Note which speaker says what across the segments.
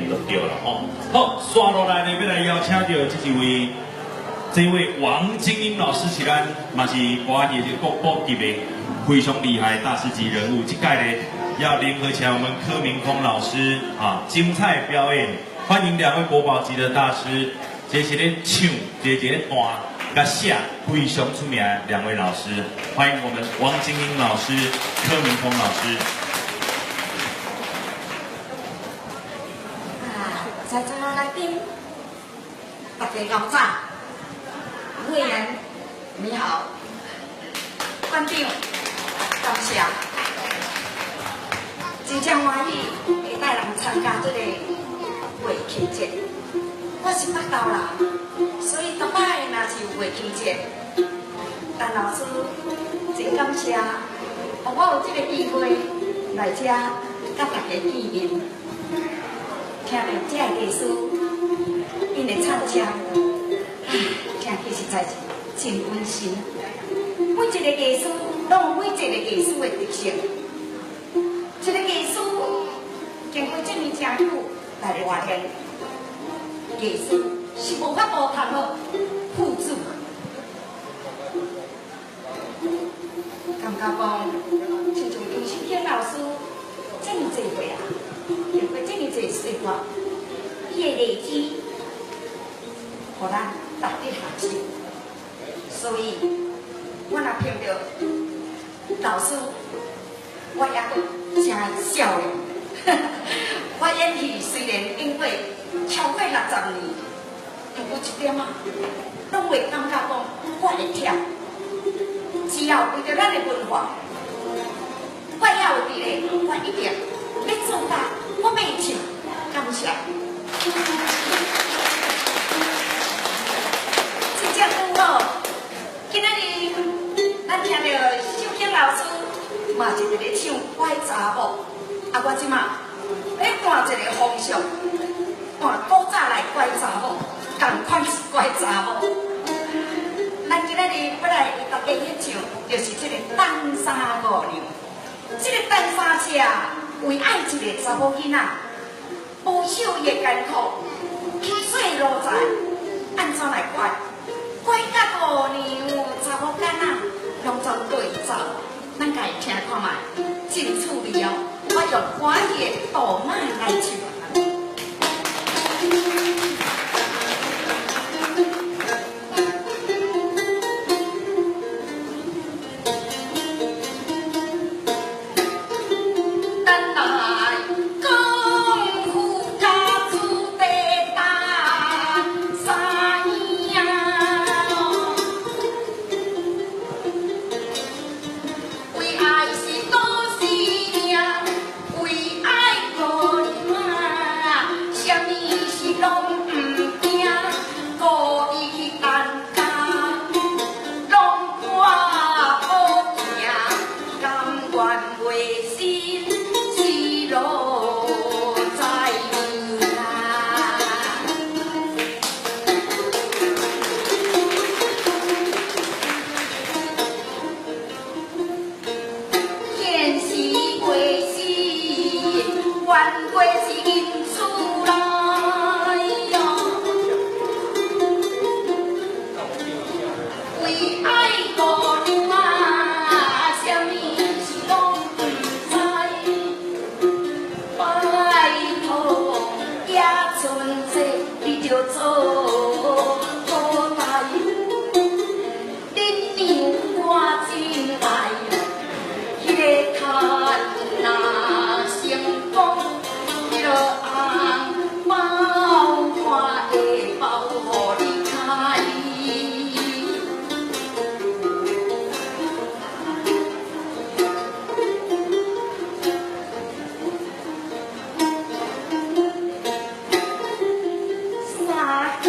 Speaker 1: 就對啦吼。好，紲落來呢，欲來邀請著這一位，這位王金英老師是咱嘛是歌仔戲這個國寶級的非常厲害的大師級人物。這屆呢，要聯合起來，我們柯明峰老師啊，精彩表演，歡迎兩位國寶級的大師，這是咧唱，這是咧彈，佮寫非常出名的兩位老師，歡迎我們王金英老師、柯明峰老師。
Speaker 2: 啊，在座來賓，大家早，委員你好，館長感謝，真正歡喜會帶人參加這個月琴節。我是北投人，所以逐擺若是有月琴節，陳老師真感謝，予我有這個機會來遮佮大家見面，聽著這个藝師𪜶的唱腔，聽起實在是真溫馨。每一個藝師攏有每一個藝師的特色，一個藝師經過這麼誠久來磨練，藝師是無法度通好複製。感覺講，親像邱秀卿老師這麼濟歲啊，經過這麼濟歲月，伊的累積，予咱值得學習。所以，我若碰著老師，我猶閣誠少年。我演戲雖然演過超過60年，毋過一點仔，攏袂感覺講我會忝。只要為著咱的文化，我猶有佇咧，我一定欲做到，我欲唱，感謝。真正拄好，今仔日咱聽著秀卿老師嘛是佇咧唱拐查某，啊，我這馬欲換一個方向，換古早來拐查某，仝款是拐查某。咱今仔日欲來為大家演唱，就是這個單衫五娘。這個單衫車為愛一個查某囡仔，無受伊的艱苦，去做奴才，按怎來拐？拐甲五娘查某囡仔，攏總對伊走。咱家己聽看覓，真趣味哦！我用歌仔戲的導碼來唱。等來功夫家子弟單三娘，為愛是都是命，為愛姑娘，啥物事攏毋驚，故意去擔家，攏看好行，甘願袂信是奴才啊。現時過時，冤過是𪜶厝內喲。為愛姑娘啊，啥物事攏毋知，拜託葉春姐，你著做好代。恁娘我真愛，彼个趁若成功，彼个紅包我會包予你開。三更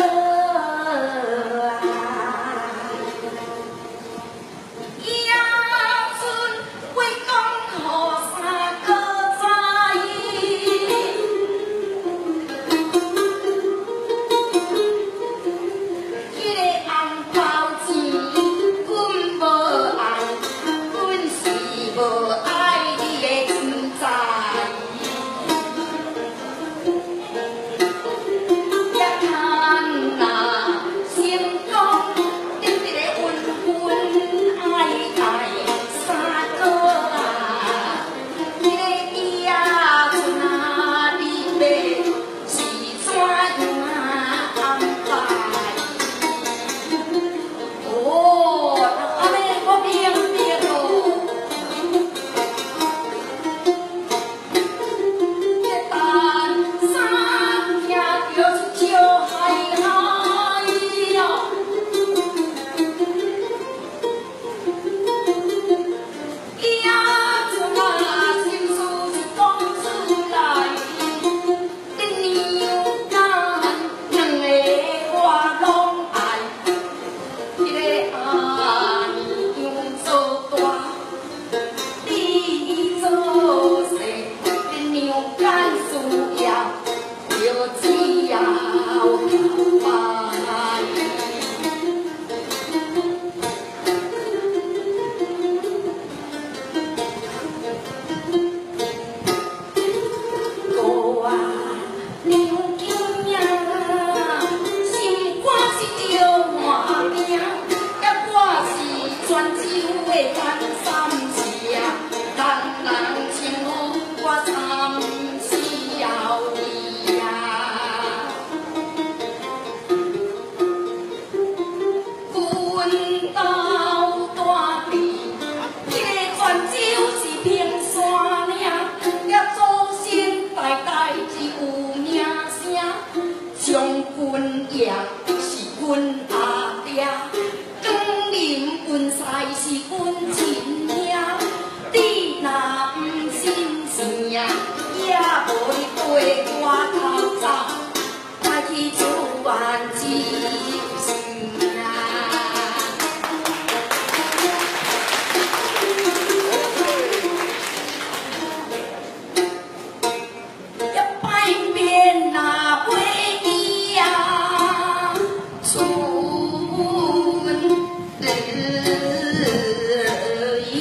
Speaker 2: 只要拜。孤啊娘囝，心肝是著换命，抑我是泉州的陈三士啊，人人称呼我三少儿啊。阮兜大伫彼个泉州是平山岭，遐祖先代代是有名声，将军爷是阮阿爹，江林文才是阮亲兄。你若毋信生，也无你跟我头走，来去厝安之生啊。一拜变那袂记啊，春日伊，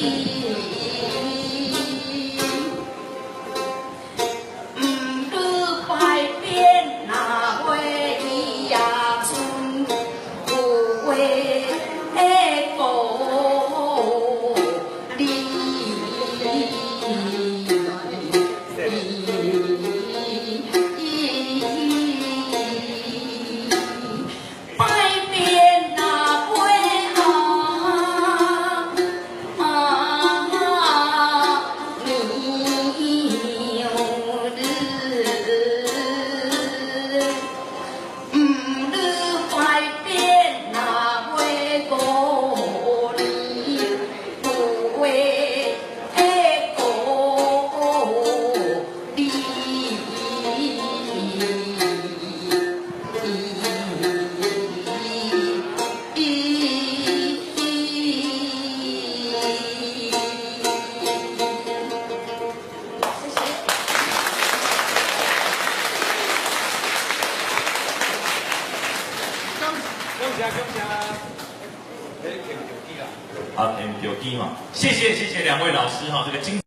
Speaker 2: 毋过拜变那袂记啊，春有话故里。拜变那袂啊啊娘日，毋你拜变那袂故里，有话故里。谢谢。
Speaker 3: 感谢感谢，哎，听著机啦。
Speaker 1: 好，听著机嘛，谢谢谢谢两位老师哈，这个精。